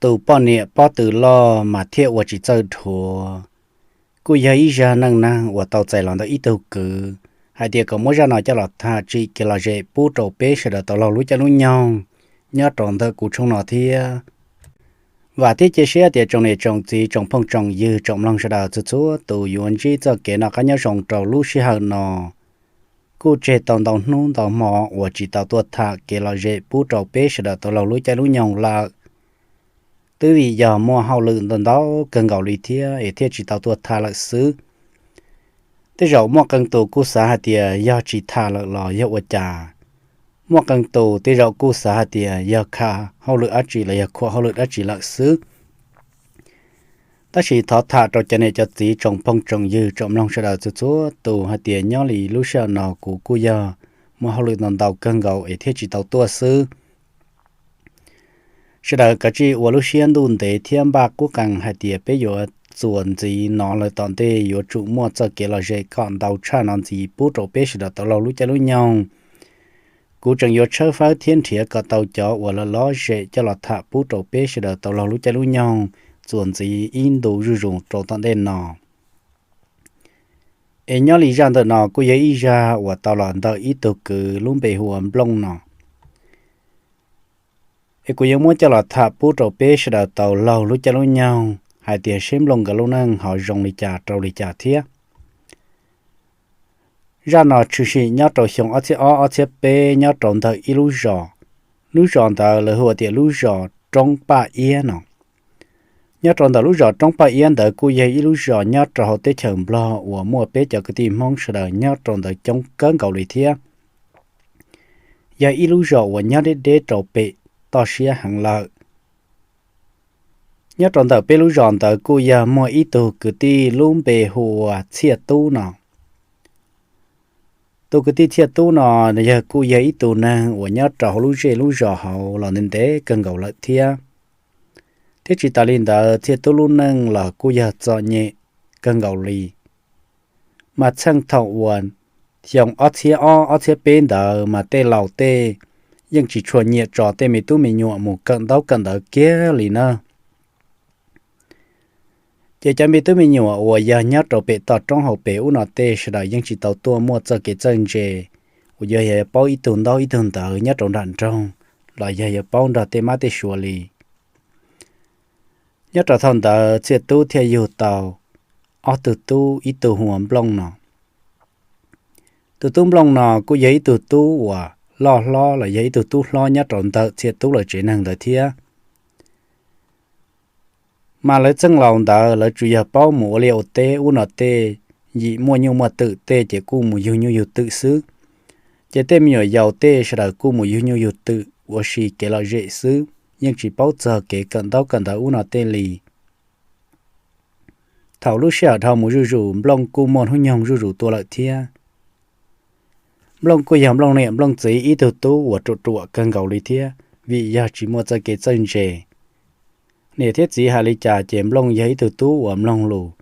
tus poj niam pob tw loj mas thiaj ua tsis txawj dhuav. Kuj yog ib zaj neej neeg uas tau txais los ntawm ib tug kwv hais tias kom muab zaj no coj los tham tsim kev lom zem pub rau peb sawv daws tau laug lub caij lub nyoog nyob rau ntawm kuv tshooj no thiab. Vam thiab cia siab tias tsoom niam tsoom txiv tsoom phooj tsoom ywg tsoom mloog sawv daws txhua txhua tus yuav ntsib txoj kev noj qab nyob zoo rau lub sij hawm no. Kuj tseg tau ntau hnub ntau hmo uas tsis tau tuaj tham kev lom zem pub rau peb sawv daws tau laug lub caij lub nyoog lawm. Twb vim yog muaj hauj lwm ntau ntau kawg nkaus li thiab es thiaj tsis tau tuaj tham lawm xwb. Tej zaum muaj qee tus kuj xav hais tias yog tsis tham lawm los yog ua cas. Muaj qee tus tej zaum kuj xav hais tias yog kha hauj lwm dab tsi los yog khuam hauj lwm dab tsi lawm xwb. Tab sis thov tham rau cov niam cov txiv tsoom phooj tsoom ywg tsoom mloog sawv daws txhua txhua tus hais tias nyob li lub sij hawm no kuv kuj yog muaj hauj lwm ntau ntau kawg nkaus es thiaj tsis tau tuaj xwb. Sawv daws kav tsij ua lub siab ntuj ntev thiab npaj qub qees hais tias peb yuav txuas ntxiv no lawm tom ntej yuav tsum muaj txoj kev lom zem kom ntau tshaj no ntxiv pub rau peb sawv daws tau laug lub caij lub nyoog. Kuv tseem yuav tshawb fawb thiab nrhiav kom tau cov uas lom lom zem coj los tham pub rau peb sawv daws tau laug lub caij lub nyoog txuas ntxiv ib ntu zuj zus rau tom ntej no. Es nyob li zaj ntawm no kuj yog ib zaj uas tau los ntawm ib tug kwv lub npe hu ua Nplooj no. Es kuv yuav muab coj los tham pub rau peb sawv daws tau laug lub caij lub nyoog hais tias seb Nplooj nkawd lub neej ho zoo li cas rau li cas thiab. Zaj no tshwm sim nyob rau xyoo ob txhiab ob ob txhiab peb nyob rau ntawm ib lub zos. Lub zos ntawd lawv hu ua tias lub zos Roob Paj Iab no. Nyob rau ntawm lub zos Roob Paj Iab ntawd kuj yog ib lub zos nyob rau hauv teb chaws Nplog uas muaj peb cov kwv tij Hmoob sawv daws nyob rau ntawd coob kawg nkaus li thiab. Yog ib lub zos uas nyob deb deb rau pem toj siab heev lawm. Nyob rau ntawm peb lub zos ntawd kuj yog muaj ib tug kwv tij lub npe hu ua Txhiaj Tub no. Tus kwv tij Txhiaj Tub no yog kuj yog ib tug neeg uas nyob rau hauv lub zej lub zos hauv los ntev ntev kawg nkaus lawm thiab. Thiab tsis tas li ntawd Txhiaj Tub lub neej los kuj yog txom nyem kawg nkaus li. Mas txheej thaum uas xyoo ob txhiab ob ob txhiab peb ntawd mas tej laus tej yeej tsis tshua nyiam tso tej me tub me nyuam mus kawm ntaub kawm ntawv kiag li na. Ces cov me tub me nyuam uas yog nyob rau pem toj roob hauv pes ub no tej sawv daws yeej tsis tau tuaj muaj txoj kev txawj ntse uas yog yog paub ib tug ntaub ib tug ntawv nyob rau nram nroog los yog yog paub nrog tej mab tej suav li. Nyob rau thaum ntawd Txhiaj Tub thiaj yug tau ob tug tub, ib tug hu ua Nplooj no. Tus tub Nplooj no kuj yog ib tug tub uas loj hlob los yog ib tug tub hlob nyob rau ntawm Txhiaj Tub lawv tsev neeg ntawd thiab. Mas lawv txheej laus ntawd lawv tsuas yog paub mus ua liaj ua teb ub no tej, yim muaj nyuj muaj twm tej ces kuj mus yug nyuj yug twm xwb. Ces tej me nyuam yaus tej sawv daws kuj mus yug nyuj yug twm ua si kev lom zem xwb, yeej tsis paub txog kev kawm ntaub kawm ntawv ub no tej li. Thaum lub sij hawm dhau mus zuj zus Nplooj kuj muaj hnub nyoog zuj zus tuaj lawm thiab. Nplooj kuj yog Nplooj niam Nplooj txiv ib tug tub uas ruam ruam kawg nkaus li thiab, vim yog tsis muaj txoj kev txawj ntse. Niam thiab txiv hais li cas ces Nplooj yog ib tug tub uas mloog lus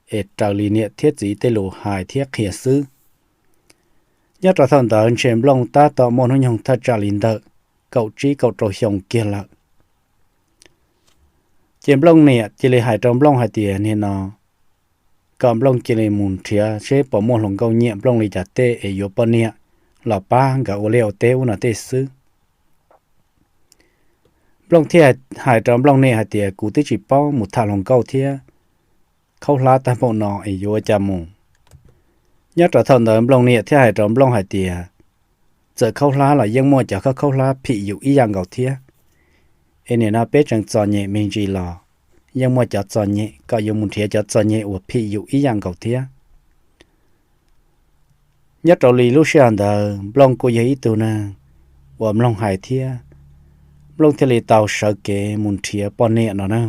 es raws li niam thiab txiv tej lus hais thiab qhia xwb. Nyob rau thaum ntawd ntshe Nplooj tab tom muaj hnub nyoog thaj tsam li ntawm kaum tsib kaum rau xyoo kiag lawm. Ces Nplooj niam cia li hais rau Nplooj hais tias nim no kom Nplooj cia li mus nrhiav seb puas muaj hluas nkauj nyiam Nplooj li cas tej es yuav poj niam los pab nkawd ua liaj ua teb ub no tej xwb. Nplooj thiaj hais rau Nplooj niam hais tias kuv twb tsis paub mus tham hluas nkauj thiab, khaub hlab tag npaum no es yuav ua cas mus. Nyob rau thaum ntawd Nplooj niam thiaj hais rau Nplooj hais tias txawm khaub hlab los yeej muaj cov khaub khaub hlab phim yus ib yam nkaus thiab. Es nim no peb tseem txom nyem me ntsis los yeej muaj cov txom nyem kom yuav mus nrhiav cov txom nyem uas phim yus ib yam nkaus thiab. Nyob rau li lub sij hawm ntawd Nplooj kuj yog ib tug neeg uas mloog hais thiab, Nplooj thiaj li tau sawv kev mus nrhiav poj niam no na.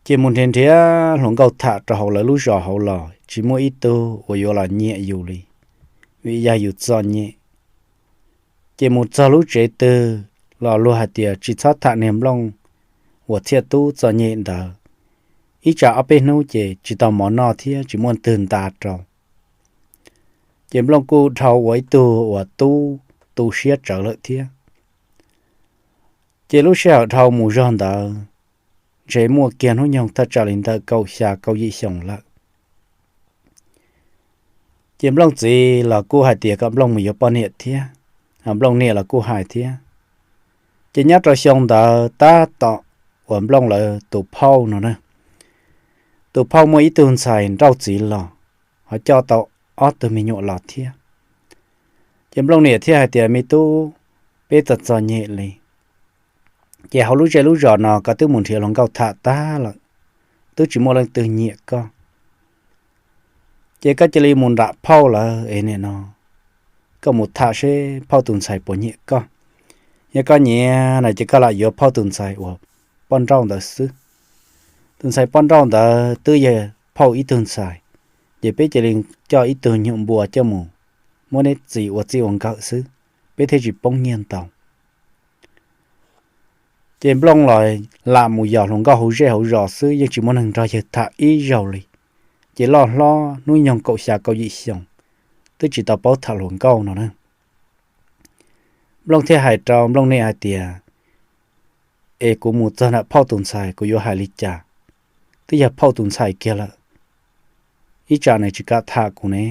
Ces mus nrhiav nrhiav hluas nkauj tham rau hauv lawv lub zos hauv los tsis muaj ib tug uas yuav los nyiam yus li, vim yog yus txom nyem. Ces mus txog lub tsev twg los luag hais tias tsis txhob tham niag Nplooj uas Txhiaj Tub txom nyem ntawd, ib tsam ob peb hnub ces tsis tau mov noj thiab tsis muaj twg nta rau. Ces Nplooj kuj dhau ua ib tug uas tub tu siab tsawv lawm thiab. Ces lub sij hawm dhau mus zog ntawd, ntshe muaj kiag hnub nyoog thaj tsam li ntawm kaum xya kaum yim xyoos lawm. Ces Nplooj txiv los kuj hais tias kom Nplooj mus yuav poj niam thiab, Nplooj niam los kuj hais thiab. Ces nyob rau xyoo ntawd tab tom uas Nplooj lawv tus phauj no na, tus phauj muaj ib tug ntxhais nrauj txiv los, ho coj tau ob tug me nyuam los thiab. Ces Nplooj niam thiaj hais tias, Me tub, peb txom txom nyem li, ces hauv lub zej lub zos no koj twb mus nrhiav hluas nkauj tham tag lawm, twb tsis muaj leej twg nyiam koj. Ces koj cia li mus nram phauj lawv es nim no koj mus tham seb phauj tus ntxhais puas nyiam koj. Yog koj nyiam no ces koj lam yuav phauj tus ntxhais uas poj nrauj ntawd xwb. Tus ntxhais poj nrauj ntawd twb yog phauj ib tug ntxhais, ces peb cia li coj ib tug nyuam npua coj mus muab neb txiv ua txij ua nkawm xwb, peb thiaj tsis poob nyiaj ntau. Ces Nplooj los lam mus yos hluas nkauj hauv zej hauv zos xwb, yeej tsis muaj neeg nrog yawg tham ib zaug li. Ces loj hlob hnub nyoog kaum xya kaum yim xyoos, twb tsis tau paub tham hluas nkauj no na. Nplooj thiaj hais rau Nplooj niam hais tias, Es kuv mus txog nram phauj tus ntxhais kuv yuav hais li cas? Twb yog phauj tus ntxhais kiag lawm, ib tsam nws tsis kam tham kuv ne.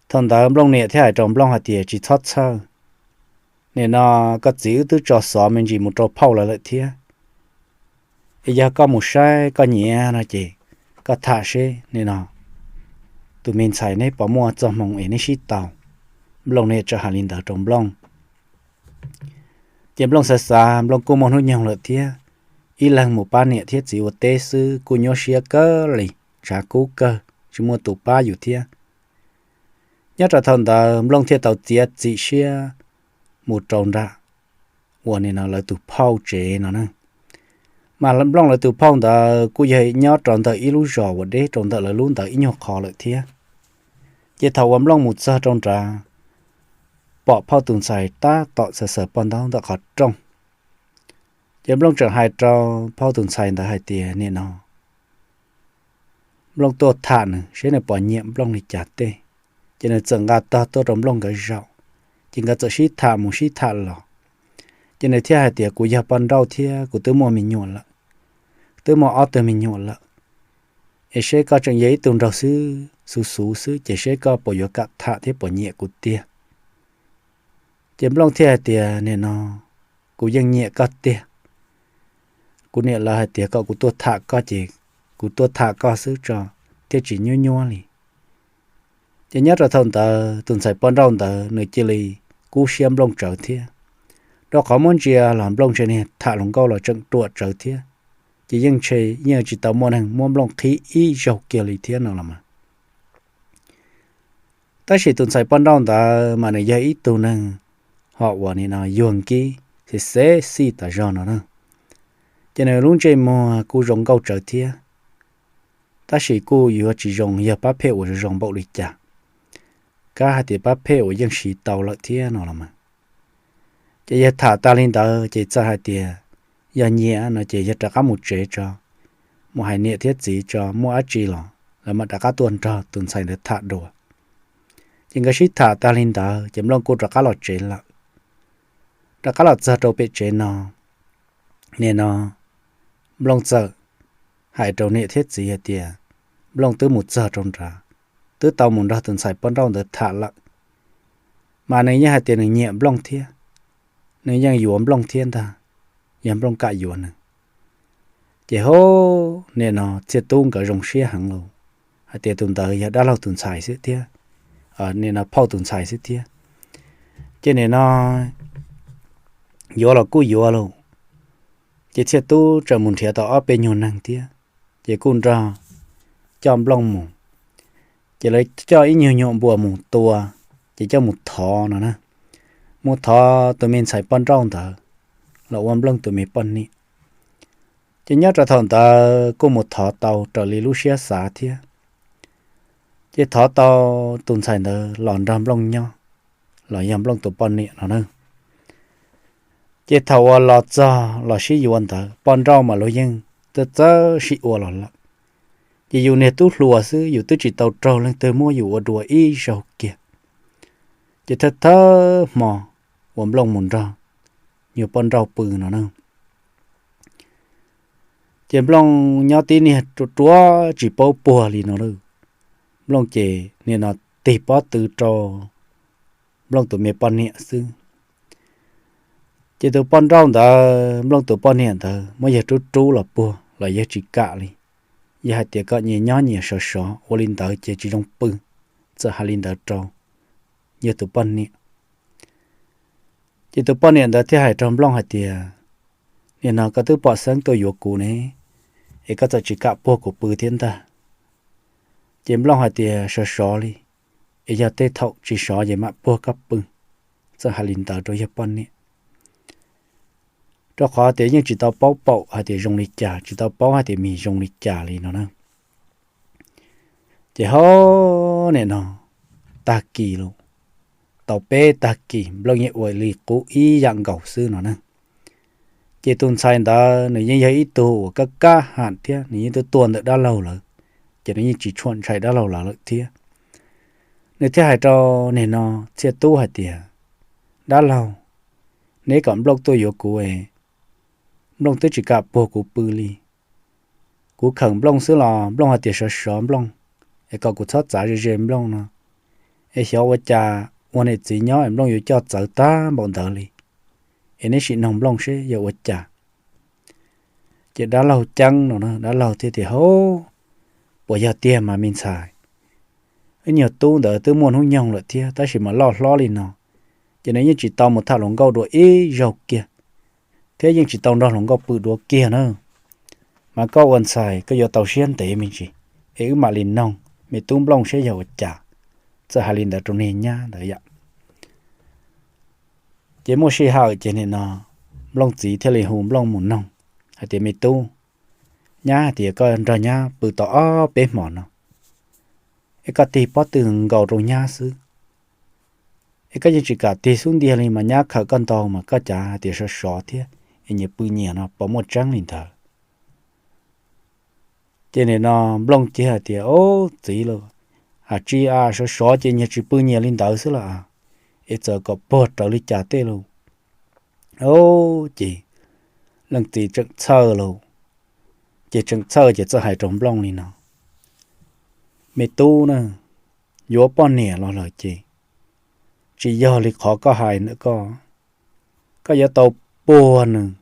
Thaum ntawd Nplooj niam thiaj hais rau Nplooj hais tias, Tsis txhob txhawj, nim no koj txiv wb twb tso xov me ntsis mus rau phauj lawv lawm thiab. Es yog koj mus saib koj nyiam no ces koj tham seb nim no tus me ntxhais neb puas muaj txoj hmoo es neb sib tau. Nplooj niam txawm hais li ntawd rau Nplooj. Ces Nplooj xav xav, Nplooj kuj muaj hnub nyoog lawm thiab, ib leeg mus pab niam thiab txiv ua teb xwb kuj nyuaj siab kawg li, tshav kub kawg, tsis muaj tus pab yus thiab. Nyob rau thaum ntawd Nplooj thiaj tau txiav txim siab mus rau nram uas nim no lawv tus phauj tsev no na. Mas Nplooj lawv tus phauj ntawd kuj yog nyob rau ntawm ib lub zos uas deb rau ntawm lawv lub ntawd ib nyuag qho lawm thiab. Ces thaum uas Nplooj mus txog rau nrad, pom phauj tus ntxhais tab tom xaws xaws poj ntaub ntawm qhov rooj. Ces Nplooj tseem hais rau phauj tus ntxhais ntawd hais tias, Nim no Nplooj tuaj tham nws seb nws puas nyiam Nplooj li cas tej. Ces nws txawm nqa tog tuaj rau Nplooj nkawd zaum, ces nkawd txawm sib tham mus sib tham los. Ces nws thiaj hais tias, Kuv yog poj nrauj thiab kuv twb muaj me nyuam lawm, twb muaj ob tug me nyuam lawm, es seb koj tseem yog ib tug nraug xwb, xuv xuv xwb, ces seb koj puas yuav kam tham thiab puas nyiam kuv tiag. Ces Nplooj thiaj hais tias, Nim no kuv yeej nyiam koj tiag. Kuv niam lawv hais tias kom kuv tuaj tham koj ces kuv tuaj tham koj xwb tso, thiaj tsis nyuab nyuab li. Ces nyob rau thaum ntawd tus ntxhais poj nrauj ntawd nws cia li kub siab Nplooj tsawv thiab, rau qhov muab ntsia los Nplooj ntshe niag tham hluas nkauj los tseem ruam tsawv thiab. Ces yeej ntshe yeej tsis tau muaj neeg muab Nplooj qhib ib zaug kiag li thiab no los mas. Tab sis tus ntxhais poj nrauj ntawd mas nws yog ib tug neeg ho uas nim no yuag nkib xeb xeb xij tas zog no na. Ces nws lub ntsej muag kuj zoo nkauj tsawv thiab, tab sis kuj yuav tsis zoo yog pab phem uas zoo zoo npaum li cas, kab hais tias pab phem uas yeej siv tau lawm thiab no los mas. Ces yawg tham tas li ntawd ces txawm hais tias, Yog nyiam no ces yog rov qab mus tsev tso, mus hais niam thiab txiv tso, muaj dab tsi los lawv mam rov qab tuaj nrog tus ntxhais ntawd tham dua. Ces nkawd sib tham tas li ntawd ces Nplooj kuj rov qab los tsev lawm. Rov qab los txog rau pem tsev no, nim no Nplooj txawm hais rau niam thiab txiv hais tias, Nplooj twb mus txog rau nrad, twb tau mus nrog tus ntxhais poj nrauj ntawd tham lawm, mas nws yeej hais tias nws nyiam Nplooj thiab, nws yeej yuav Nplooj thiab ntag, yog Nplooj kam yuav nws. Ces ho nim no Txhiaj Tub nkawd zoo siab heev lauj, hais tias tus ntawd yog dab laug tus ntxhais xwb thiab, nim no phauj tus ntxhais xwb thiab. Ces nim no yuav los kuj yuav lauj. Ces Txhiaj Tub tseem mus nrhiav tau ob peb nyuag neeg thiab, ces kuj nrog coj Nplooj mus. Ces lawv coj ib nyuag nyuam npua mus tua, ces coj mus thov no na, mus thov tus me ntxhais poj nrauj ntawd los ua Nplooj tus me poj niam. Ces nyob rau thaum ntawd kuj mus thov tau raws li lub siab xav thiab. Ces thov tau tus ntxhais ntawd los nrog Nplooj nyob, los yog Nplooj tus poj niam no na. Ces thaum uas los txog los sib yuav ntawd, poj nrauj mas luag yeej txawj txawj sib ua los lawm. Ces yus niag tub hluas xwb, yus twb tsis tau raug leej twg muab yus ua dua ib zaug kiag. Ces thawj thawj hmo uas Nplooj mus nrog nyuag poj nrauj pw no na. Ces Nplooj nyob tib niag ruam ruam tsis paub puag li no lawm. Nplooj ces nim no tig pob tw rau Nplooj tus me poj niam xwb. Ces tus poj nrauj ntawd, Nplooj tus poj niam ntawd muab yawg rub rub los puag los yawg tsis kam li. Yawg hais tias kom nyias nyob nyias sov sov, ua li ntawd ces tsis zoo pw. Txawm hais li ntawd rau yawg tus poj niam. Ces tus poj niam ntawd thiaj hais rau Nplooj hais tias, nim no koj twb pom xeeb tuaj yuav kuv ne, es koj txawm tsis kam puag kuv pw thiab ntag. Ces Nplooj hais tias sov sov li, es yog tej thaum tsis sov ces mam puag koj pw. Txawm hais li ntawd rau yawg poj niam, rau qhov tias yeej tsis tau paub paum hais tias zoo li cas, tsis tau paub hais tias mis zoo li cas li no na. Ces ho nim no tag kis los, tau peb tag kis Nplooj yeej ua li qub ib yam nkaus xwb no na. Ces tus ntxhais ntawd nws yeej yog ib tug uas kab kab ham thiab, nws yeej twb tuaj ntawm dab laug lawm, ces nws yeej tsis tshua ntshai dab laug lawv lawm thiab. Nws thiaj hais rau nim no Txhiaj Tub hais tias, dab laug, neb kom Nplooj tuaj yuav kuv es Nplooj twb tsis kam puag kuv pw li. Kuv khawm Nplooj xwb los Nplooj hais tias sov sov Nplooj, es kom kuv txhob txav ze ze Nplooj no, es xyov ua cas ua niam txiv nyob es Nplooj yuav coj txawv tag npaum ntawd li, es neb sim noog Nplooj seb yog ua cas. Ces dab laug ceeb no, dab laug thiaj tias, hauv, puas yog tiag mas me ntxhais? Wb nyuag tub ntawd twb muaj hnub nyoog lawm thiab, tab sis mas loj hlob li no, ces nws yeej tsis tau mus tham hluas nkauj dua ib zaug kiag, thiab yeej tsis tau nrog hluas nkauj pw dua kiag na. Mas koj ua ntxhais koj yuav tau siab ntev me ntsis, es wb mam li noog me tub Nplooj seb yog ua cas. Txawm hais li ntawd rau niag nyab ntawd yom. Ces muaj sij hawm ces nim no Nplooj txiv thiaj li hu Nplooj mus noog hais tias, me tub, nyab hais tias koj nrog nyab pw tau ob peb hmo no, es koj tig pob tw nkaus rau nyab xwb, es koj yeej tsis kam tig xub ntiag li mas nyab khawm koj ntau mas koj cav hais tias sov sov thiab, es nyias pw nyias no puas muaj tseeb li ntawd? Ces nim no Nplooj cia hais tias, o, txiv lauj, a tsis a sov sov ces nyias tsis pw nyias li ntawd xwb los, es txawm kom puag raws li cas tej lauj. O, ces leej txiv tseem txhawj lauj, ces tseem txhawj ces txawm hais rau Nplooj li no, me tub na, yuav poj niam los lawm ces tsis yog li qhov koj hais ntawm koj, koj yuav tau puag nws,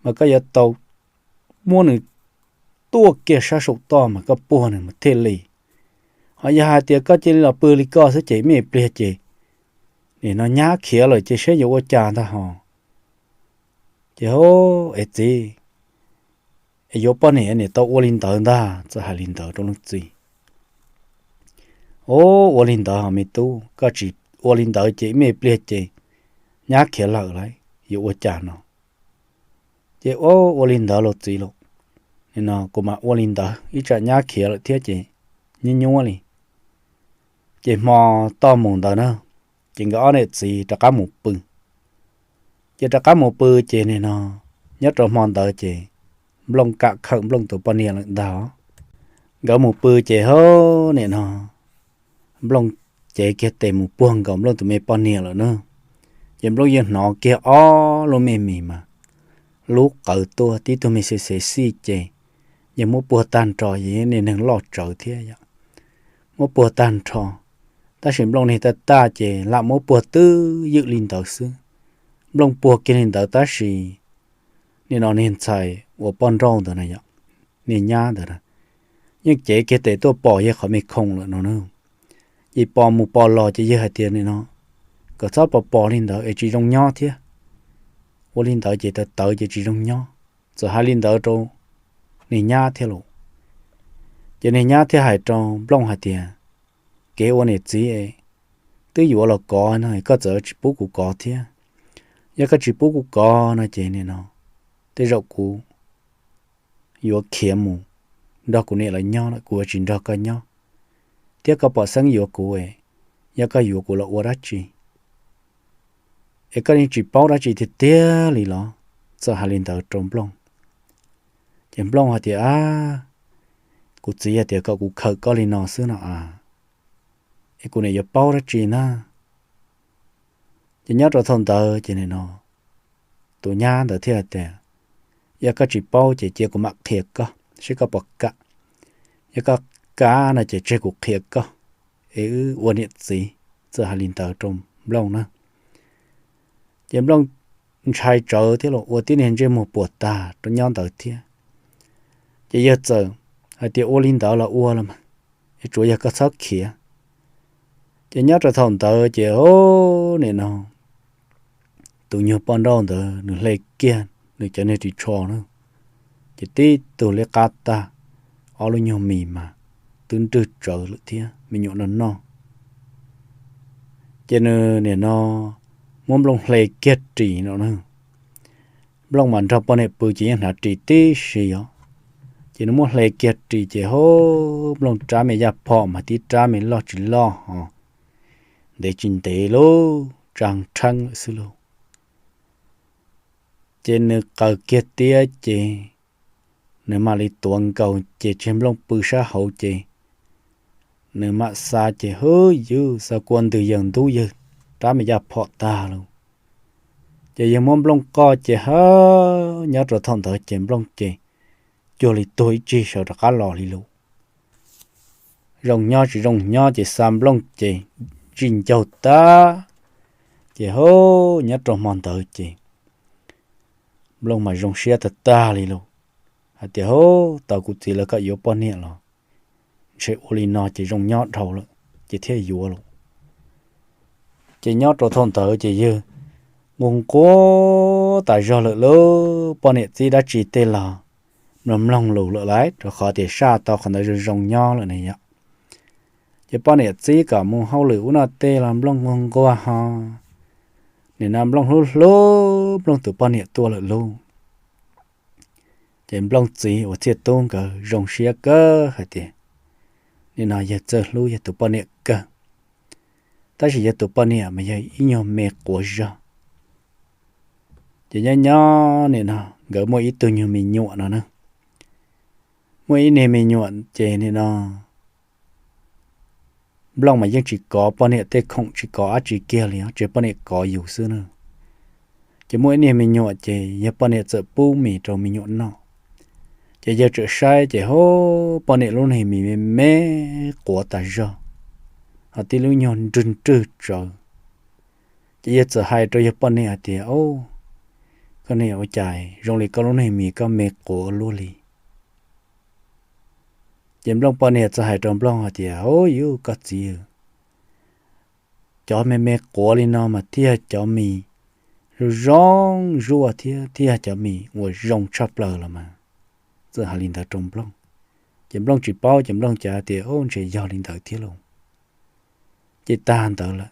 mas koj yuav tau muab nws tuaj kiag sab saum toj mas koj puag nws mas thiaj li. Ho yog hais tias koj cia li los pw li koj xwb ces me pliag ces nim no nyab khiav lawm ces seb yuav ua cas ntag hos. Ces, o, es txiv, es yuav poj niam niam tau ua li ntawd ntag. Txawm hais li ntawd rau leej txiv, o, ua li ntawd hos me tub, koj tsis ua li ntawd ces me pliag ces nyab khiav lawm lauj, yuav ua cas no. Ces, o, ua li ntawd los txiv lauj, nim no kuv mam ua li ntawd, ib tsam nyab khiav lawm thiab ces nyuab nyuab li. Ces hmo toj mus ntawd na, ces nkawd ob niam txiv rov qab mus pw. Ces rov qab mus pw ces nim no nyob rau hmo ntawd ces Nplooj kam khawm Nplooj tus poj niam lawm ntag. Nkawd mus pw ces ho nim no Nplooj cev kiag tes mus puag nkaus Nplooj tus me poj niam lawm na. Ces Nplooj yeej hnov kiag ob lub me mis mas lub qawv tuaj, tib tug me xev xev xij ces yog muab puag tag nrho, yog niag neeg loj tsawv thiab yom, muab puag tag nrho. Tab sis Nplooj niag taj taj ces lam muab puag twb ywm li ntawd xwb. Nplooj puag kiag li ntawd tab sis nim no niag ntxhais uas poj nrauj ntawd na yom, niag nyab ntawd na, yeej cev kiag tes tuaj pom yawg qhov me khoom lawm no na. Ces pos mus pos los ces yawg hais tias nim no kom txhob pos pos li ntawd es tsis zoo nyob thiab. Ua li ntawd ces tawv tawv ces tsis zoo nyob. Txawm hais li ntawd rau niag nyab thiab lauj. Ces niag nyab thiaj hais rau Nplooj hais tias, kev ua niam txiv es twb yuav los kov no koj txawm tsis pub kuv kov thiab. Yog koj tsis pub kuv kov no ces nim no tej zaum kuv yuav khiav mus nrog kuv niam lawv nyob lawm, kuv yuav tsis nrog koj nyob. Thiab koj pom xeeb yuav kuv es, yog koj yuav kuv los ua dab tsi? Es koj yeej tsis paub dab tsi tiag tiag li los? Txawm hais li ntawd rau Nplooj. Ces Nplooj hais tias, a, kuv txiv hais tias kom kuv khawm koj li no xwb no a, es kuv niam yuav paub dab tsi na? Ces nyob rau thaum ntawd ces nim no tus nyab ntawd thiaj tias, yog koj tsis paub ces cia kuv mam qhia koj saib koj puas kam. Yog koj kam no ces tseg kuv qhia koj, es wb ua niam txiv. Txawm hais li ntawd rau Nplooj na. Ces Nplooj ntshai tsawv thiab los ua tib niag ntsej muag puas tag rau nyob ntawd thiab. Ces yawg txawm hais tias, ua li ntawd los ua los mas, es tsuav yog koj txhob khiav. Ces nyob rau thaum ntawd ces, o, nim no tus nyuag poj nrauj ntawd nws hle kiag nws cov niag ris tsho na, ces tib tug liab qab tag, ob lub nyuag mis mas twb nrwg tsawv lawm thiab me nyuam noj noj. Ces nws nim no muab Nplooj hle kiag ris no na. Nplooj mas nrog poj niam pw ces yeej hnav ris tib si os. Ces nws muab hle kiag ris ces, o, Nplooj rab me yaj phom mas tib rab me loj tsis loj ho ntev tsis ntev lauj, tsa rheeb lawm xwb lauj. Ces nws qaws kiag tiab ces nws mam li tuav nkaus ces tseg Nplooj pw sab hauv ces nws mam xa ces, hwb yus, xa kua ntws yawg ntub yawg rab me yaj phom tag lauj. Ces yawg muab Nplooj qoj ces, ha, nyob rau thaum ntawd ces Nplooj ces cuag li tuag ib tsig sawv rov qab los li lauj. Zoo nyob tsis zoo nyob ces xa Nplooj ces tsis ncaug tag. Ces, hub, nyob rau hmo ntawd ces Nplooj mas zoo siab tag tag li lauj, hais tias, hub, tau kuv txiv lawv kom yuav poj niam los ntshe ua li no ces zoo nyob dhau lawm ces thiaj yuav lauj. Ces nyob rau thaum ntawd ces yawg nquag nquag tas zog lawm lauj, poj niam txib dab tsi tej los mloog mloog lus lawm lauj, rau qhov tias saj tau qhov ntawd zoo zoo nyob lawm ne yom. Ces poj niam txib kom mus hauj lwm ub no tej los Nplooj nquag nquag ho, nim no Nplooj hlub hlub Nplooj tus poj niam tuaj lawm lauj. Ces Nplooj txiv uas Txhiaj Tub nkawd zoo siab kawg hais tias, nim no yawg txawj hlub yawg tus poj niam kawg, tab sis yawg tus poj niam mas yog ib nyuag me quav zog. Ces nyob nyob nim no nkawd muaj ib tug nyuag me nyuam no na. Muaj ib niag me nyuam ces nim no Nplooj mas yeej tsis kov poj niam tej khoom, tsis kov dab tsi kiag li, tsuas poj niam kov yus xwb na. Ces muaj ib niag me nyuam ces yawg poj niam txawm pub mis rau me nyuam noj. Ces yawg txawm saib ces, hub, poj niam lub niag mis me me quav tas zog, ho tib lub nyuag nrwg nrwg tsawv. Ces yawg txawm hais rau yawg poj niam hais tias, o, koj niam, ua cas zoo li koj lub niag mis koj me quav ua luaj li? Ces Nplooj poj niam txawm hais rau Nplooj hais tias, o, yus, koj txiv, cov me me quav li no mas thiaj yog cov mis zoo zoo zuaj thiab thiaj yog cov mis uas zoo tshaj plaws los mas. Txawm hais li ntawd rau Nplooj. Ces Nplooj tsis paub ces Nplooj cav tias, o, ntshe yog li ntawd thiab lauj. Ces tag ntawd lawm.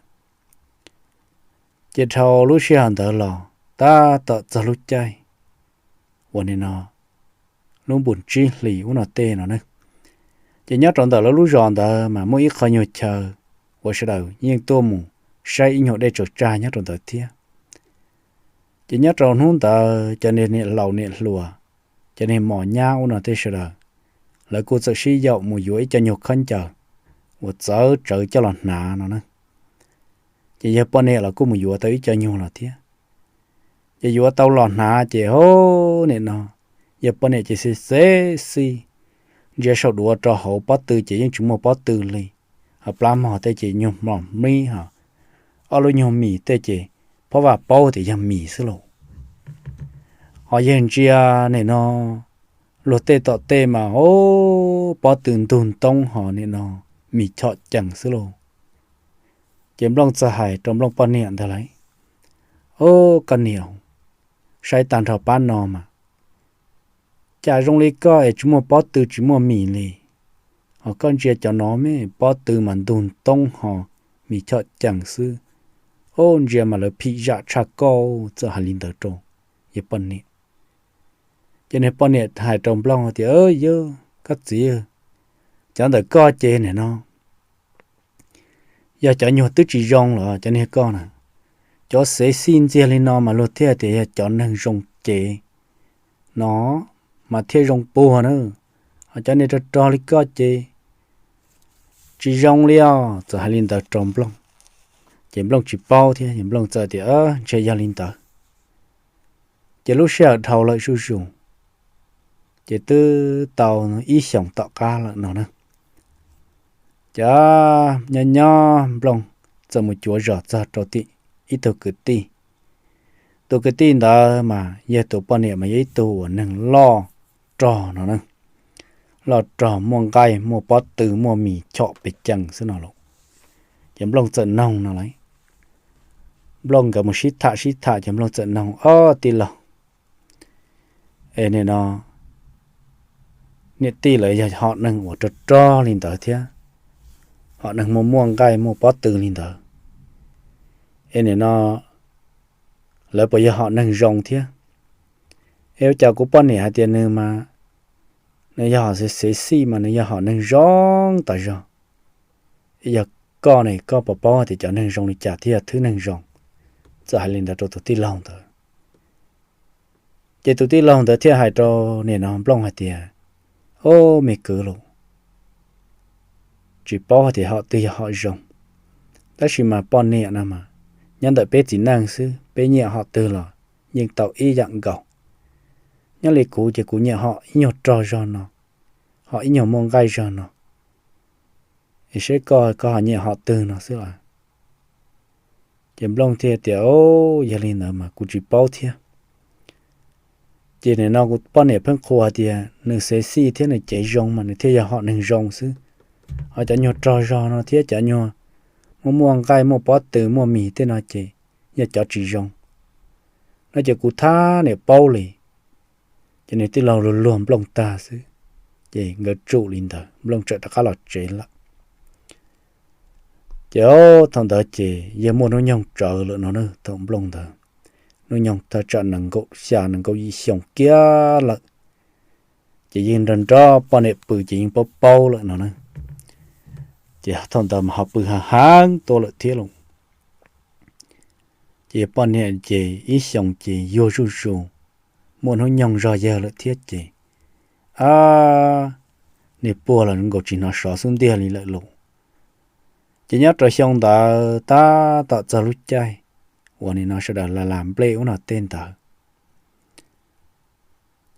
Ces dhau lub sij hawm ntawd los tab tom txog lub caij uas nim no lub npus tsib hlis ub no tej no na. Ces nyob rau ntawm lawv lub zos ntawd mas muaj ib qho nyuag chaw uas sawv daws yeej tuaj mus saib ib nyuag dej tsaws tsag nyob rau ntawd thiab. Ces nyob rau hnub ntawd cov niag niam laus niam hluas, cov niag mos nyab ub no tej sawv daws, lawv kuj txawm sib yaum mus yuav ib co nyuag khaub ncaws uas txawv tsawv coj los hnav no na. Ces yawg poj niam los kuj mus yuav tau ib co nyuag los thiab. Ces yuav tau los hnav ces, hub, nim no yawg poj niam ces xib xeb xij, ntsia saum duav rau hauv pob tw ces yeej tsis muaj pob tw li. Ho plab mog tej ces nyuag hmos mlib ho, ob lub nyuag mis tej ces phob vaj paub tias yog mis xwb lauj. Ho yawg ntsia nim no luag tej tom tej mas, o, pob tw ntug ntoob ho nim no mis chom cees xwb lauj. Ces Nplooj txawm hais rau Nplooj poj niam ntawd lauj, o, koj niam, saib tag nrho pab no mas cas zoo li koj es tsis muaj pob tw tsis muaj mis li, ho koj ntsia cov no me pob tw mas ntug ntoob ho mis chom cees xwb. O, ntsia mas lawv phim zam tshaj koj. Txawm hais li ntawd rau yawg poj niam. Ces niag poj niam hais rau Nplooj tias, yog koj txiv, cov ntawm koj ces nim no yog cov nyuag twb tsis zoo los cov niag koj na. Cov xev xij ntxiag li no mas luag thiaj tias yog cov neeg zoo cev no mas thiaj zoo puag na. Ho cov niag rog rog li koj ces tsis zoo li os. Txawm hais li ntawd rau Nplooj, ces Nplooj tsis paub thiab, Nplooj txawm tias, ntshe yog li ntawd. Ces lub sij hawm dhau lawm zuj zus, ces twb tau ib xyoos tom qab lawm no na. Ces nyob nyob Nplooj txawm mus cuav zos txog rau tim ib tug kwv tij. Tus kwv tij ntawd mas yog tus poj niam mas yog ib tug uas neeg loj rog no na, loj rog muaj nqaij muaj pob tw muaj mis chom pes cees xwb no lauj. Ces Nplooj txawm noog no lauj, Nplooj nkawd mus sib tham sib tham ces Nplooj txawm noog, Ob tij laug, es nim no niam tij lawv yog hom neeg uas rog rog li ntawd thiab, hom neeg muaj muaj nqaij muaj pob tw li ntawd, es nim no lawv puas yog hom neeg zoo thiab? Es ua cas kuv poj niam hais tias nws mas nws yog hom xev xij mas nws yog hom neeg zoo tas zog. Yog koj ne, koj puas paub tias cov neeg zoo li cas thiaj yog thwj neeg zoo? Txawm hais li ntawd rau tus tij laug ntawd. Ces tus tij laug ntawd thiaj hais rau nim no Nplooj hais tias, Ob me kwv lauj, tsis paub hais tias hom twg yog hom zoo, tab sis mas poj niam no mas nyob ntawm peb txiv neej xwb, peb nyiam hom twg los yeej tau ib yam nkaus. Nyob li kuv ces kuv nyiam hom ib nyuag rog zog no, hom ib nyuag muaj nqaij zog no, es seb koj, koj ho nyiam hom twg no xwb los? Ces Nplooj thiaj tias, Yog li ntawd mas kuv tsis paub thiab. Ces nim no kuv poj niam pheej qhuas hais tias nws xev xij thiab nws cev zoo mas nws thiaj yog hom neeg zoo xwb, ho cov nyuag rog zog no thiab cov nyuag muaj muaj nqaij muaj pob tw muaj mis tej no ces yog cov tsis zoo no. Ces kuv thab niam paub li. Ces nws tij laug luag luag Nplooj tag xwb, ces nkawd tsum li ntawd Nplooj txawm rov qab los tsev lawm. Ces thaum ntawd ces yawg muaj hnub nyoog tsawv lawm no na, thaum Nplooj ntawd hnub nyoog thaj tsam nees nkaum xya nees nkaum yim xyoo kiag lawm. Ces yeej nrog nrog poj niam pw ces yeej paub paub lawm no na. Ces thaum ntawd mas ho pw heev heev tuaj lawm thiab lauj. Ces poj niam ces ib xyoos ces yuag zuj zus, muaj hnub nyoog zog yawg lawm thiab ces, ab, niag puag los nkaus tsis hnov sov xub ntiag li lawm lauj. Ces nyob rau xyoo ntawd tab tom txog lub caij uas nim no sawv daws las las nplej ub no tej ntawd,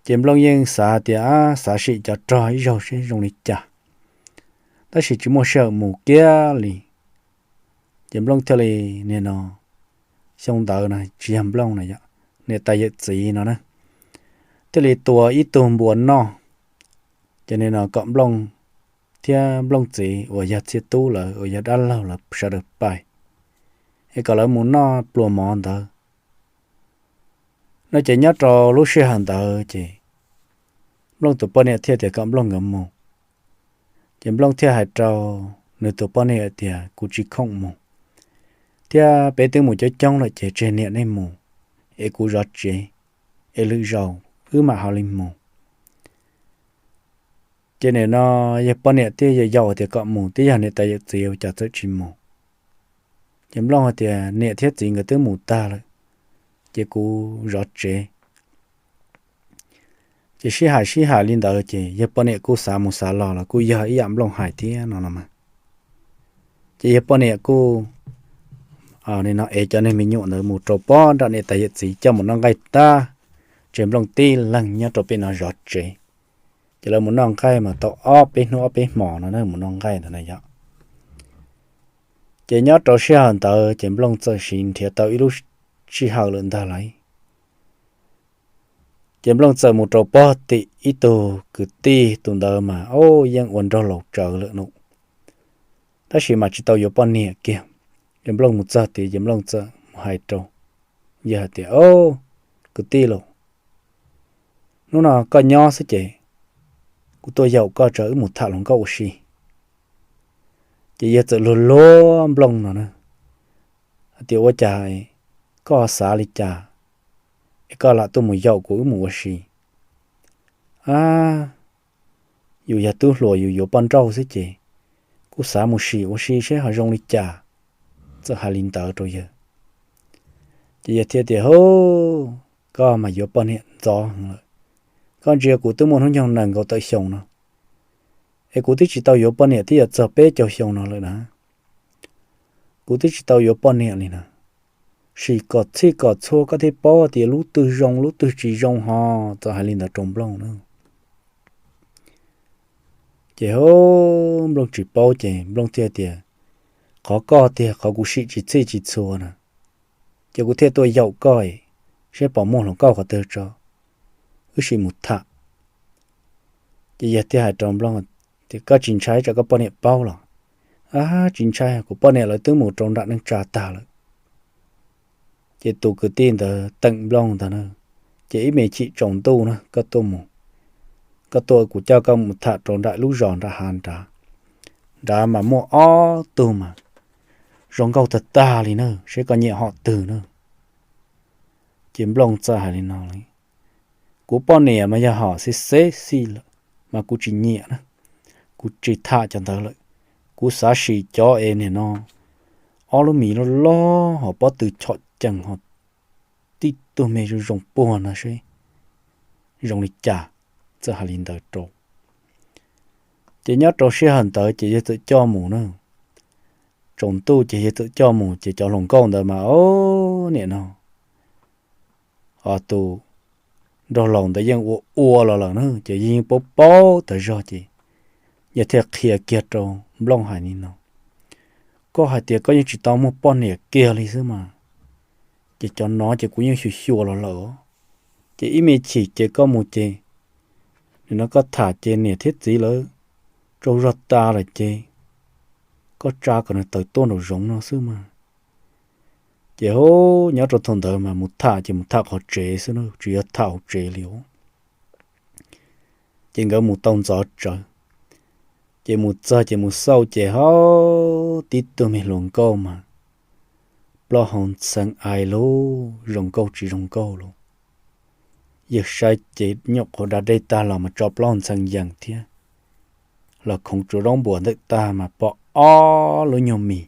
ces Nplooj yeej xav tias, ab, xav sim cov rog ib zaug seb zoo li cas, tab sis tsis muaj sij hawm mus kiag li. Ces Nplooj thiaj li, nim no, xyoo ntawd na tsis yog Nplooj na yom, niam tais yawm txiv no na, thiaj li tua ib tug npua noj. Ces nim no kom Nplooj thiab Nplooj txiv uas yog Txhiaj Tub lawv uas yog dab laug lawv sawv daws pais, es kom lawv mus noj pluas mov ntawd. No ces nyob rau lub sij hawm ntawd ces Nplooj tus poj niam thiaj tias kom Nplooj nkawd mus. Ces Nplooj thiaj hais rau nws tus poj niam tias, Kuv tsis khoom mus, thiab peb twb mus coob coob lawm ces tseg niam nej mus, es kuv zov tsev, es lwm zaus wb mam ho li mus. Ces nim no yawg poj niam thiaj yaum yaum tias kom mus, twb yog niam tais yawm txiv ua cas txawm tsis mus. Ces Nplooj hais tias, Niam thiab txiv nkawd twb mus tag lawm, ces kuv zov tsev. Ces sib hais sib hais li ntawd ces yawg poj niam kuj xav mus xav los los kuj yog ib yam Nplooj hais thiab no los mas. Ces yawg poj niam kuj, nim no ev cov neeg me nyuam ntawd mus rau pob nram niam tais yawm txiv coj mus noj nqaij tag, tseg Nplooj tib leeg nyob rau pem no zov tsev. Ces lawv mus noj nqaij mas tau ob peb hnub ob peb hmos no na, mus noj nqaij ntawd na yom. Ces nyob rau sij hawm ntawd ces Nplooj txawm sis nrhiav tau ib lub sij hawm lawm ntag lauj. Ces Nplooj txawm mus rau pob tim ib tug kwv tij, tus ntawd mas, o, yeej ua nraug laus tsawv lawm no, tab sis mas tsis tau yuav poj niam kiag. Ces Nplooj mus txog tid ces Nplooj txawm mus hais rau yawg hais tias, O, kwv tij lauj, hnub no koj nyob xwb ces kuv tuaj yaum koj tso wb mus tham hluas nkauj ua si. Ces yawg txawm luag luag Nplooj no na, hais tias, Ua cas koj xav li cas es koj lam tuaj mus yaum kuv wb mus ua si? A, yus yog tub hluas yus yuav poj nrauj xwb ces kuv xav mus sim ua si seb ho zoo li cas. Txawm hais li ntawd rau yawg, ces yawg thiaj tias, Hu, koj mas yuav poj niam ntxov heev lawm. Koj ntsia kuv twb muaj hnub nyoog nees nkaum tawm xyoo no, es kuv twb tsis tau yuav poj niam twb yuav txog peb caug xyoo no lawm na. Kuv twb tsis tau yuav poj niam li na. sim kom txhij kom txhua koj thiaj paub tias lub twg zoo lub twg tsis zoo ho. Txawm hais li ntawd rau Nplooj na. Ces ho Nplooj tsis paub ces Nplooj thiaj tias, qhov koj tiag qhov kuv sim tsis txhij tsis txhua na, ces kuv thiaj tuaj yaum koj, seb pom muaj hluas nkauj qhov twg tso, wb sim mus tham. Ces yawg thiaj hais rau Nplooj tias, koj tsis ntshai tsam koj poj niam paub los? A, tsis ntshai, kuv poj niam lawv twb mus rau nram neej tsa tag lawm. Ces tus kwv tij ntawd teem Nplooj ntag na, ces ib me chim tsaus ntuj na koj tuaj mus, koj tuaj kuv coj koj mus tham rau nram lub zos nram hav nrad, nrad mas muaj ob tug mas zoo nkauj tag tag li na, seb koj nyiam hom twg na. Ces Nplooj txawm hais li no li, kuv poj niam mas yog hom xib xeb xij lawm, mas kuv tsis nyiam na, kuv tsis tham cov ntawd lawm. Kuv xav sim cov es nim no ob lub mis loj loj ho pob tw chom cees ho tib tug me zoo zoo puag no seb zoo li cas. Txawm hais li ntawd rau. Ces nyob rau sij hawm ntawd ces yawg txawm coj mus na, tsaus ntuj ces yawg txawm coj mus ces cov hluas nkauj ntawd mas o, nim no tus nraug laus ntawd yeej ua ua los lawm na, ces yeej paub paub tas zog ces yawg thiaj qhia kiag rau Nplooj hais li no, koj hais tias koj yeej tsis tau muaj poj niam kiag li xwb mas, ces cov no ces kuv yeej xyuas xyuas los lawm. Ces ib me chim ces koj mus ces nim no koj tham ces niam thiab txiv lawv tsaug zog tas lawm ces koj tsa kom nws tawm tuaj nraum zoov no xwb mas. Ces ho nyob rau thaum ntawd mas mus tham ces mus tham qhov tsev xwb na, tsis yog tham hauv tsev li os. Ces nkawd mus tau ntxov tsawv, ces mus txog ces mus xauj ces ho tib tug me hluas nkauj mas plaub hau ntxhee ai lug, zoo nkauj tsis zoo nkauj lug. Yawg saib ces nyuam qhuav da dej tag los mas tso plaub hau ntxhee yees thiab, los khoov tsuav zaub npuas ntawm tag mas pom ob lub nyuag mis,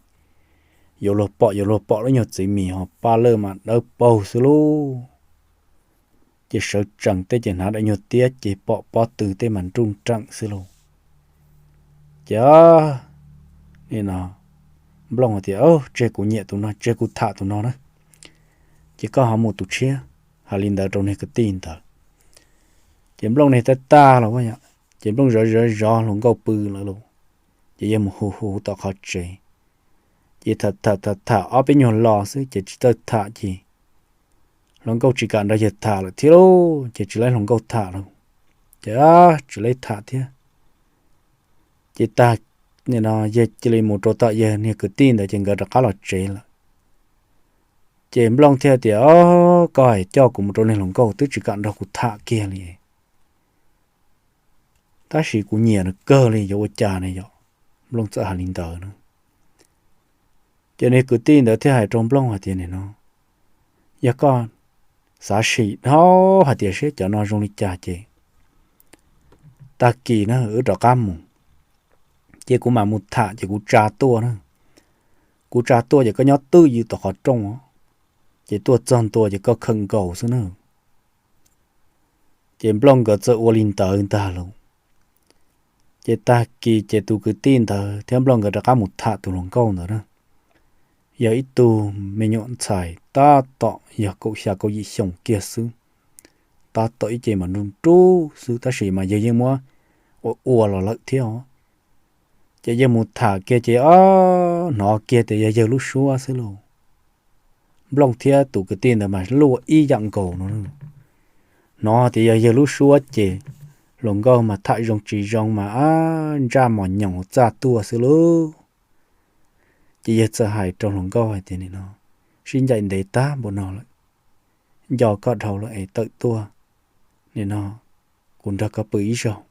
yuav luag pom yuav luag pom lub nyuag txiv mis ho paj lawj mas dawb paug xwb lauj. Ces sawv tsees tej ces hnav daim nyuag tiab ces pom pob tw tej mas nruj nreem xwb lauj. Ces nim no Nplooj tias, tseg kuv nyiam tus no, tseg kuv tham tus no na, ces koj ho mus tus tshiab. Hais li ntawd rau niag kwv tij ntawd. Ces Nplooj niag tab tag los, ces Nplooj zov zov zov hluas nkauj pw lawm lauj. Ces yawg mus hu hu tom qhov tsev, ces tham tham tham tham ob peb nyuag lo xwb ces tsis txawj tham ces hluas nkauj tsis kam nrog yawg tham lawm thiab lauj, ces tsis laib hluas nkauj tham lauj. Ces tsis laib tham thiab. Ces tag, nim no yawg cia li mus rau tom yawg niag kwv tij ntawd ces nkawd rov qab los tsev lawm. Ces Nplooj thiaj tias, o, koj coj kuv mus rau niag hluas nkauj twb tsis kam nrog kuv tham kiag li, tab sis kuv nyiam nws kawg li, yuav ua cas ne yom? Nplooj txawm hais li ntawd na. Ces niag kwv tij ntawd thiaj hais rau Nplooj hais tias, nim no yog koj xav sim dhau hais tias seb cov no zoo li cas ces tag kis na wb rov qab mus, ces kuv mam mus tham ces kuv tsa tuaj na. Kuv tsa tuaj ces koj nyob twj ywm tom qhov rooj, ces tuaj txog ntua ces koj khawm nkaus xwb na. Ces Nplooj nkawd txawm ua li ntawd ntag lauj. Ces tag kis ces tus kwv tij ntawd thiab Nplooj nkawd rov qab mus tham tus hluas nkauj ntawd na. Yog ib tug me nyuam ntxhais tab tom yog kaum xya kaum yim xyoos kiag xwb, tab tom ib ce mas nruj nruj xwb tab sis mas yawg yeej muab ua ua los lawm thiab os. Ces yawg mus tham kiag ces o, hnov kiag tias yog yawg lub suab xwb lauj. Nplooj thiab tus kwv tij ntawd mas luaj ib yam nkaus no. Hnov tias yog yawg lub suab ces hluas nkauj mas tham zoo tsis zoo mas a, ntsaj mos nyoos txaj tuaj xwb lauj. Ces yawg txawm hais rau hluas nkauj hais tias, nim no sib ncaim ntev tag npaum no lawm, nco koj dhau lawm es tawm tuaj, nim no kuv nrog koj pw ib zaug.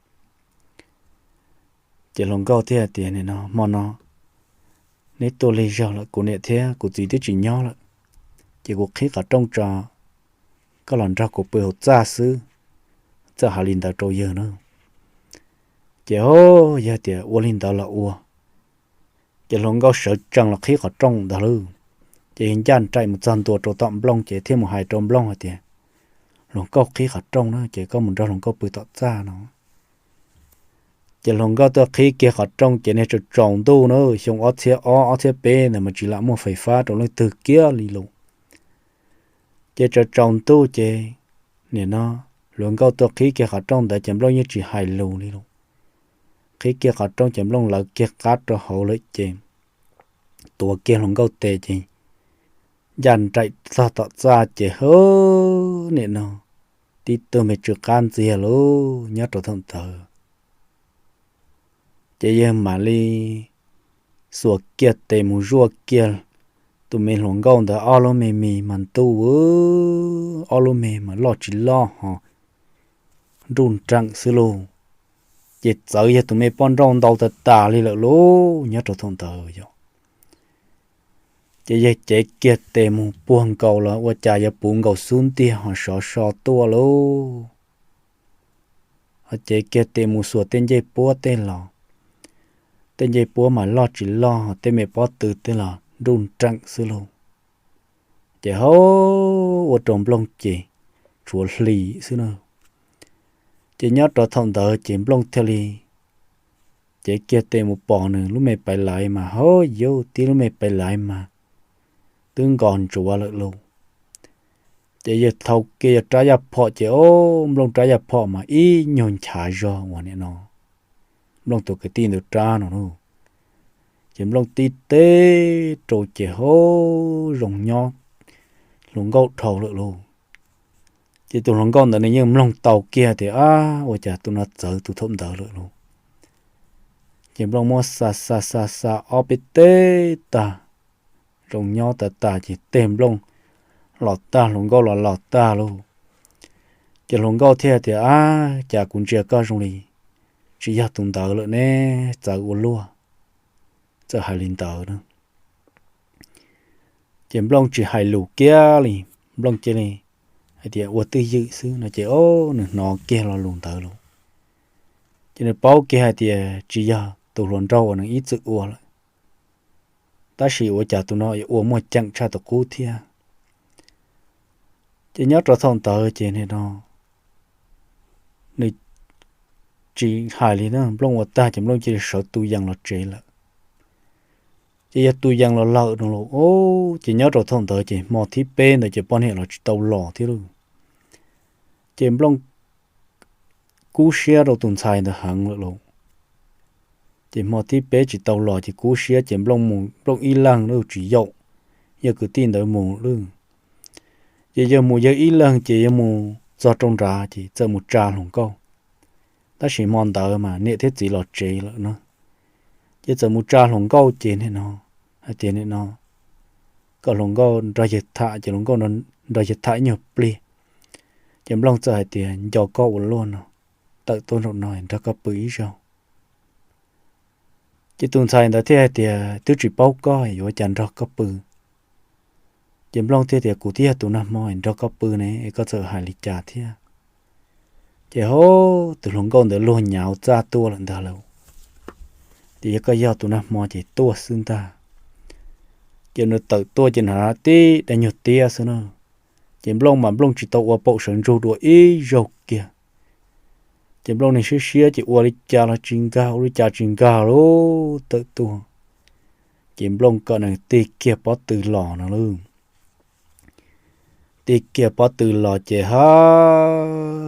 Ces hluas nkauj thiaj hais tias, nim no hmo no neb tuaj lig zog lawm, kuv niam thiab kuv txiv twb tsis nyob lawm, ces kuv qhib qhov rooj tso, koj los nrog kuv pw hauv txaj xwb. Txawm hais li ntawd rau yawg na. Ces o, yawg tias ua li ntawd los ua. Ces hluas nkauj sawv tsees los qhib qhov rooj ntag lauj. Ces yawg ncaj nraim mus txog ntua rau tom Nplooj ces thiaj mus hais rau Nplooj hais tias, hluas nkauj qhib qhov rooj na, ces koj mus nrog hluas nkauj pw tom txaj no. Ces hluas nkauj tuaj qhib kiag qhov rooj ces niag tsaus tsaus ntuj na, xyoo ob txhiab ob ob txhiab peb ntawd mas tsis lam muaj fais fab rau leej twg kiag li lauj. Ces tsaus tsaus ntuj ces nim no hluas nkauj tuaj qhib kiag qhov rooj ntawd ces Nplooj yeej tsis hais lus li lauj. Qhib kiag qhov rooj ces Nplooj lawv kiag qab rau hauv lawm ces tuav kiag hluas nkauj tes ces ncaj nraim txog tom txaj ces hwb nim no tib tug me tsw qab ntxiag lauj nyob rau thaum ntawd. Ces yawg mam li xuas kiag tes mus zuaj kiag tus me hluas nkauj ntawd ob lub me mis mas ntuj, ob lub me mas loj tsis loj ho nruj nreem xwb lauj. Ces txawv yog tus me poj nrauj ntau tas tas li lawm lauj nyob rau thaum ntawd yog. Ces yawg cev kiag tes mus puag nkaus los ua cas yuav puv nkaus xub ntiag ho sov so tuaj lauj. Ho cev kiag tes mus xuas tej ncej puab tej los, tej ncej puab mas loj tsis loj ho tej me pob tw tej los nruj nreem xwb lauj. Ces hauv ua rau Nplooj ces tshuav hlis xwb na. Ces nyob rau thaum ntawd ces Nplooj thiaj li cev kiag tes mus pom nws lub me pais lais mas hauv yuv tib lub me pais lais mas twb nkos ntsuav lawm lauj. Ces yawg thau kiag yawg rab yaj phom ces o, Nplooj rab yaj phom mas ib nyuag nchav zog uas nim no Nplooj tus kwv tij ntawd rab no lauj. Ces Nplooj tib teb rau ces hauv zoo nyob hluas nkauj dhau lawm lauj. Ces tus hluas nkauj ntawd nws yeej mloog tau kiag tias ab ua cas tus no txawv tus thaum ntawd lawm lauj. Ces Nplooj muab xa xa xa xa ob peb teg tag, zoo nyob tas tas ces teg Nplooj los tag hluas nkauj los los tag lauj. Ces hluas nkauj thiaj tias ab cas kuv ntsia koj zoo li tsis yog tus ntawd lawm ne, txawv ua luaj. Txawm hais li ntawd na. Ces Nplooj tsis hais lus kiag li, Nplooj cia li hais tias ua twj ywm xwb no ces o, nws hnov kiag lo lus ntawd lauj. Ces nws paub kiag hais tias tsis yog tus hluas nraug uas nws ib txwm ua lawm, tab sis ua cas tus no ua muaj ceem tshaj tus qub thiab. Ces nyob rau thaum ntawd ces nim no nws tsis hais li na, Nplooj ua tag ces Nplooj cia li sawv tu yees los tsev lawm. Ces yog tu yees los lawm no lauj, ces nyob rau thaum ntawd ces hmo thib peb ntawd ces poj niam los tsis tau los thiab lauj. Ces Nplooj kub siab rau tus ntxhais ntawd heev lawm lauj. Ces hmo thib peb tsis tau los ces kub siab ces Nplooj mus Nplooj ib leeg lauj, tsis yaum yawg kwv tij ntawd mus lauj. Ces yawg mus yawg ib leeg ces yawg mus txog rau nrad ces txawm mus tsa hluas nkauj, tab sis hmo ntawd mas niam thiab txiv los tsev lawm na. Ces txawm mus tsa hluas nkauj ces nim no hais tias nim no kom hluas nkauj nrog yawg tham, ces hluas nkauj nrog yawg tham ib nyuag pliag. Ces Nplooj txawm hais tias nco koj ua luaj no, tawm tuaj nraum no nrog koj pw ib zaug. Ces tus ntxhais ntawd thiaj hais tias twb tsis paub koj yuav ua cas nrog koj pw. Ces Nplooj thiaj tias kuv twb yog tus nag hmo nrog koj pw ne es koj txawm hais li cas thiab. Ces hauv tus hluas nkauj ntawd luag nyav txaj tuaj lawm ntag lauj. Ces yog koj yog tus nag hmo ces tuaj xwb ntag. Ces nws tawm tuaj ces nws tib daim nyuag tiab xwb na. Ces Nplooj mas Nplooj tsis tau ua paum sawv ntsug dua ib zaug kiag. Ces Nplooj niag siab siab ces ua li cas los tsis nkag, ua li cas tsis nkag lauj, tawm tuaj. Ces Nplooj kom nws tig kiag pob tw los no lauj. Tig kiag pob tw los ces ha,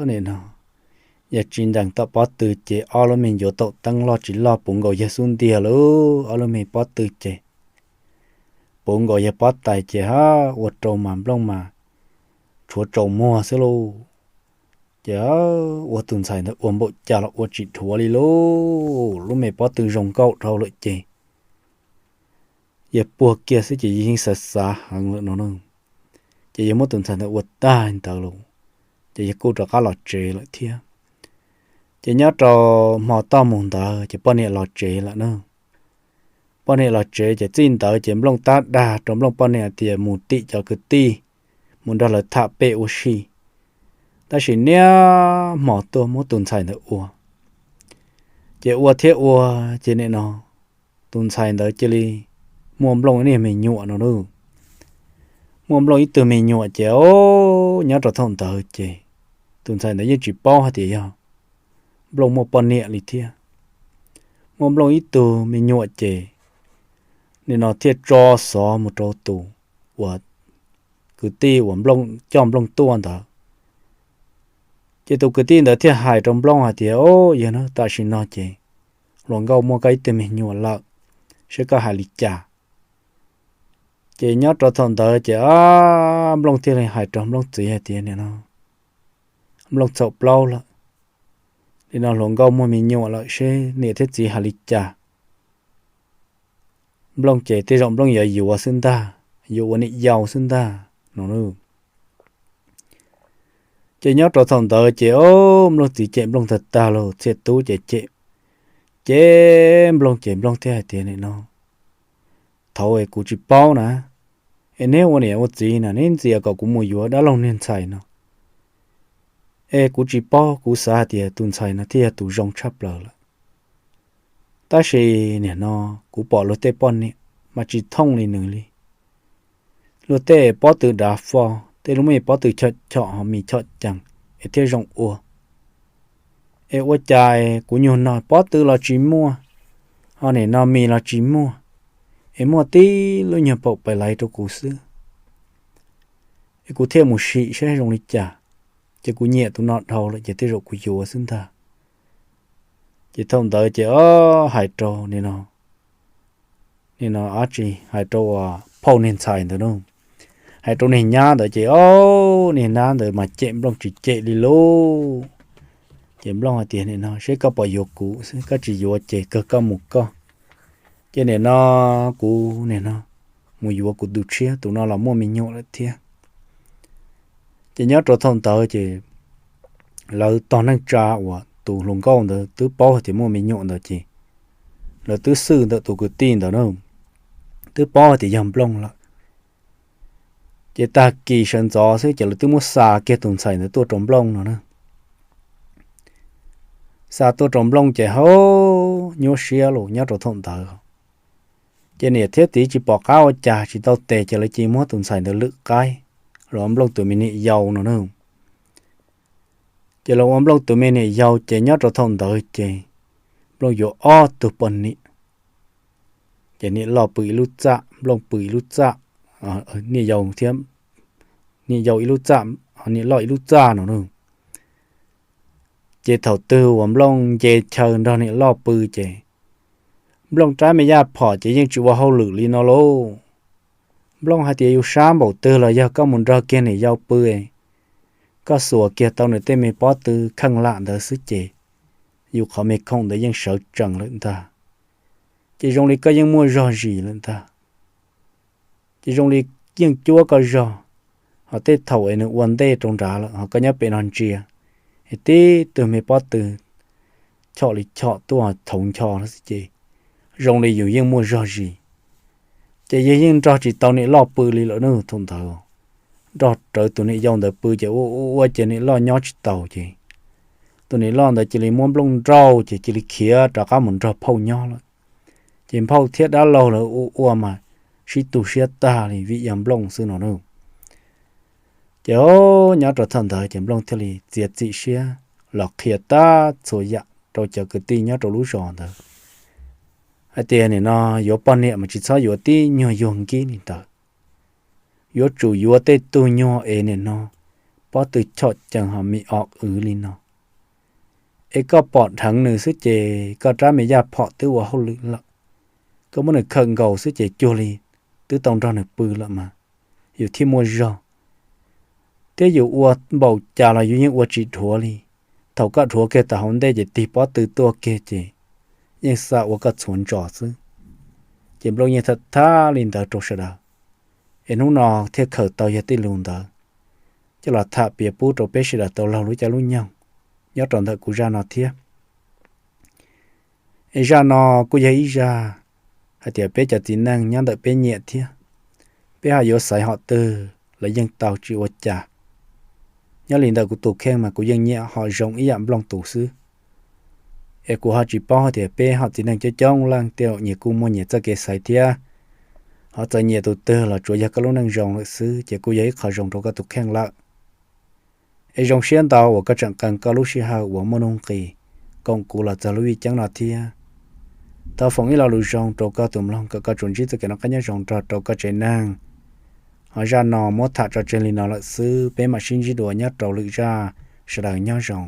nim no yog tsis ntees tom pob tw ces ob lub me ncuav taum teeb loj tsis loj puv nkaus yawg xub ntiag lauj, ob lub me pob tw ces puv nkaus yawg pob tais ces ha, ua rau mas Nplooj mas tshuav tsaus muag xwb lauj. Ces ua tus ntxhais ntawd ua npaum cas los ua tsis dhuav li lauj, lub me pob tw zoo nkauj dhau lawm ces yawg puag kiag xwb ces yawg yeej xav xav heev lawm no na. Ces yawg muab tus ntxhais ntawd ua tag ntawd lauj, ces yawg kuj rov qab los tsev lawm thiab. Ces nyob rau hmo toj mus ntawd ces poj niam los tsev lawm na. Poj niam los tsev ces txij ntawd ces Nplooj tab dag rau Nplooj poj niam tias mus tim cov kwv tij, mus nrog lawv tham pem ua si. Tab sis niaj hmo tuaj muab tus ntxhais ntawd ua, ces ua thiab ua, ces nim no tus ntxhais ntawd cia li muaj Nplooj ib niag me nyuam no lauj. Muaj Nplooj ib tug me nyuam ces o, nyob rau thaum ntawd ces tus ntxhais ntawd yeej tsis paub hais tias yog Nplooj muaj poj niam li thiab. Muaj Nplooj ib tug me nyuam ces nim no thiaj tso xov mus rau tus uas kwv tij uas Nplooj coj Nplooj tuaj ntawd. Ces tus kwv tij ntawd thiaj hais rau Nplooj hais tias, Au, yog no tam sim no ces hluas nkauj muaj koj ib tug me nyuam lawm, saib koj hais li cas. Ces nyob rau thaum ntawd ces Nplooj thiaj li hais rau Nplooj txiv hais tias, Nim no Nplooj txhaum plaub lawm, nim no hluas nkauj muaj me nyuam lawm, seb niam thiab txiv hais li cas. Nplooj ces tej zaum Nplooj yuav yuav xwb ntag, yuav ua niam yau xwb ntag no. Ces nyob rau thaum ntawd ces Nplooj txiv cem Nplooj tag tag los Txhiaj Tub ces cem, cem Nplooj ces Nplooj thiaj hais tias, Nim no thaum es kuv tsis paub na, es neb ua niam ua txiv na neb ntxias kom kuv mus yuav dab laug niag ntxhais no, es kuv tsis paub, kuv xav hais tias tus ntxhais no thiaj yog tus zoo tshaj plaws lawm. Tab sis nim no kuv pom luag tej poj niam mas tsis thooj li nws li. Luag tej pob tw dav fo, tej lub me pob tw chom chom ho mis chom cees es thiaj zoo ua. Es ua cas kuv nyuag no pob tw los tsis muaj, ho nim no mis los tsis muaj, es muaj tib lub nyuag paum pais laiv rau kuv xwb. Es kuv thiaj mus sim saib zoo li cas, ces kuv nyiam tus no dhau lawm ces tej zaum kuv yuav xwb ntag. Ces thaum ntawd ces o, hais rau nim no, nim no dab tsi, hais rau uas phauj niag ntxhais ntawd no, hais rau niag nyab ntawd ces o, niag nyab ntawd mas cem Nplooj tsis cem li lauj. Ces Nplooj hais tias, Nim no seb koj puas yuav kuv xwb, koj tsis yuav ces kawg koj mus koj. Ces nim no kuv nim no mus yuav kuv tus tshiab, tus no los muaj me nyuam lawm thiab. Ces nyob rau thaum ntawd ces lawv tog neej tsa uas tus hluas nkauj ntawd twb paub hais tias muaj me nyuam ntawd ces lawv twb xwj ntawm tus kwv tij ntawd na, twb paub hais tias yog Nplooj lawm. Ces tag kis sawv ntxov xwb ces lawv twb muab xa kiag tus ntxhais ntawd tuaj rau Nplooj no na. Xa tuaj rau Nplooj ces hauv nyuaj siab los nyob rau thaum ntawd. Ces niam thiab txiv tsis pom qab ua cas tsis tau tes ces lawv cia muab tus ntxhais ntawd lwm qaib los ua Nplooj tus me niam yau no na. Ces los ua Nplooj tus me niam yau ces nyob rau thaum ntawd ces Nplooj yuav ob tug poj niam. Ces niam loj pw ib lub txaj, Nplooj pw ib lub txaj, niam yau thiab, niam yau ib lub txaj, niam loj ib lub txaj no na. Ces thaum twg uas Nplooj nce chaw nrog niam loj pw ces Nplooj rab me yaj phom ces yeej tsis ua hauj lwm li no lauj. Nplooj hais tias yus sab npaum twg los yog koj mus nrog kiag niam yau pw, koj xuas kiag tau nws tej me pob tw kheej lam ntawd xwb ces yus qhov me khoom ntawd yeej sawv tsees lawm ntag. Ces zoo li koj yeej muaj zog zis lawm ntag. Ces zoo li yeej cuab koj zog, ho tej thaum es nws ua ntej rau nrad lawm ho koj nyob pem no ntsia, es tib tug me pob tw chom li chom tuaj thauv ncho no xwb ces zoo li yus yeej muaj zog zis. Ces yus yeej nrog tsis tau niam loj pw li lawm na thaum ntawd. Nrog rawv tus niam yau ntawd pw ces ua ua ua ces niam loj nyob tsis taus ces tus niam loj ntawd cia li muab Nplooj nrauj ces cia li khiav rov qab mus nrog phauj nyob lawm. Ces phauj thiab dab laug lawv ua ua mas sib tu siab tag li vim yog Nplooj xwb no na. Ces nyob rau thaum ntawd ces Nplooj thiaj li txiav txim siab los qhia tag txhua yam rau cov kwv tij nyob rau lub zos ntawd hais tias nim no yuav poj niam mas tsis txhob yuav tib nyuag yuag nkib li ntawd. Yuav tsum yuav tej tug nyuag es nim no pob tw chom cees ho me o qwv li no. Es koj pom dheev nws xwb ces koj rab me yaj phom twb ua hauj lwm lawm. Koj muab nws khawm nkaus xwb ces cuag li twb tau nrog nws pw lawm mas yus thiaj muaj zog. Thiab yus ua npaum cas los yus yeej ua tsis dhuav li. Thaum koj dhuav kiag tau hauv ntej ces tig pob tw tuaj kiag ces yeej xa ua koj txhuav ntsos xwb. Ces Nplooj yeej tham tham li ntawd rau sawv daws, es hnub no thiaj khaws tau yog tej lus ntawd coj los tham piav pub rau peb sawv daws tau laug lub caij lub nyoog nyob rau ntawm kuv zaj no thiab. Es zaj no kuj yog ib zaj hais tias peb cov txiv neej nyob ntawm peb nyiam thiab, peb ho yuav xaiv hom twg los yeej tau tsis ua cas. Nyob li ntawm kuv tus kheej mas kuv yeej nyiam hom zoo ib yam Nplooj tus xwb. Es kuv ho tsis paub hais tias peb hom txiv neej coob coob leej tej zaum nyias kuj muaj nyias txoj kev xaiv thiab. Ho txawm nyiam tus twg los tsuav yog koj lub neej zoo lawm xwb ces kuj yog ib qho zoo rau koj tus kheej lawm. Es zoo siab ntau uas koj tseem qee koj lub sij hawm uas muaj nuj nqis koom kuv los txog lub vij ceeb no thiab. Thov foom ib lo lus zoo rau koj tus mloog kom koj tsuas ntsib txoj kev noj qab nyob zoo nrog rau koj tsev neeg Ho zaj no muab tham tso tseg li no lawm xwb, peb mam sib ntsib dua nyob rau lwm zaj. Sawv daws nyob zoo.